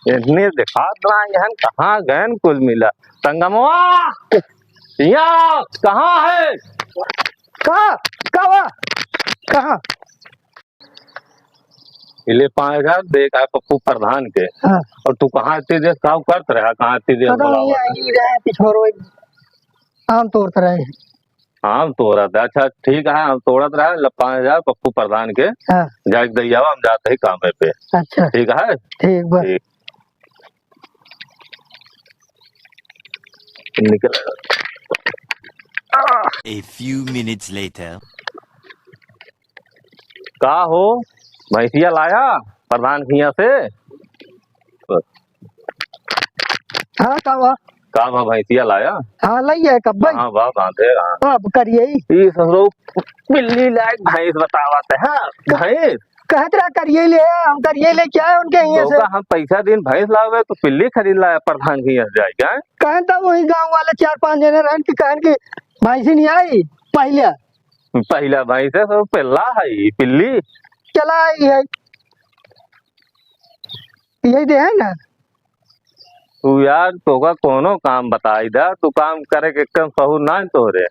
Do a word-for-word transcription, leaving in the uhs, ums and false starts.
इन्हें दिखात ना, यहन कहाँ गयन कुल मिला। संगमवा, या कहाँ है? का? का बा? कहाँ? इले पाँच हजार दे का पप्पू प्रधान के। हाँ। और तू कहाँ इतनी देर काव करत रहा, कहाँ इतनी देर पता बोलावत नहीं, रहा? आई रहा पिछोर वही आम तोड़त रहे। आम तोड़त है, अच्छा ठीक है, आम तोड़त रहा, ले पाँच हजार पप्पू प्रधान के। हाँ। जाके दे आवा, हम जाते ही काम पे। अच्छा। ठीक है? ठीक बा। ठीक। निकल। A few minutes later. का हो, भैंसिया लाया प्रधान खिया से? हाँ, का बा? का बा, भैंसिया लाया? हाँ, लई है, कब भाई? हाँ, बा, बांधे, हाँ। अब करिए ही। ई ससुरो पिल्ली लायक भैंस बतावत है, हाँ, भैंस। कहत रहा करिए ले, हम करिए ले क्या है उनके यहाँ से? तो का हम पैसा दिन भैंस लावे तो पिल्ली खरीद लाया प्रधान के यहाँ से जाए क्या? कहन तब वही गाँव वाले चार पांच जने रहन कि कहन कि भैंसी नहीं आई पहले। पहला भैंस है, सब पिल्ला है, पिल्ली। चला आई है। यही दे है ना? तू यार, तोका कोनो काम बताई दा, तू काम करे के एकदम सहूर ना है तोरे।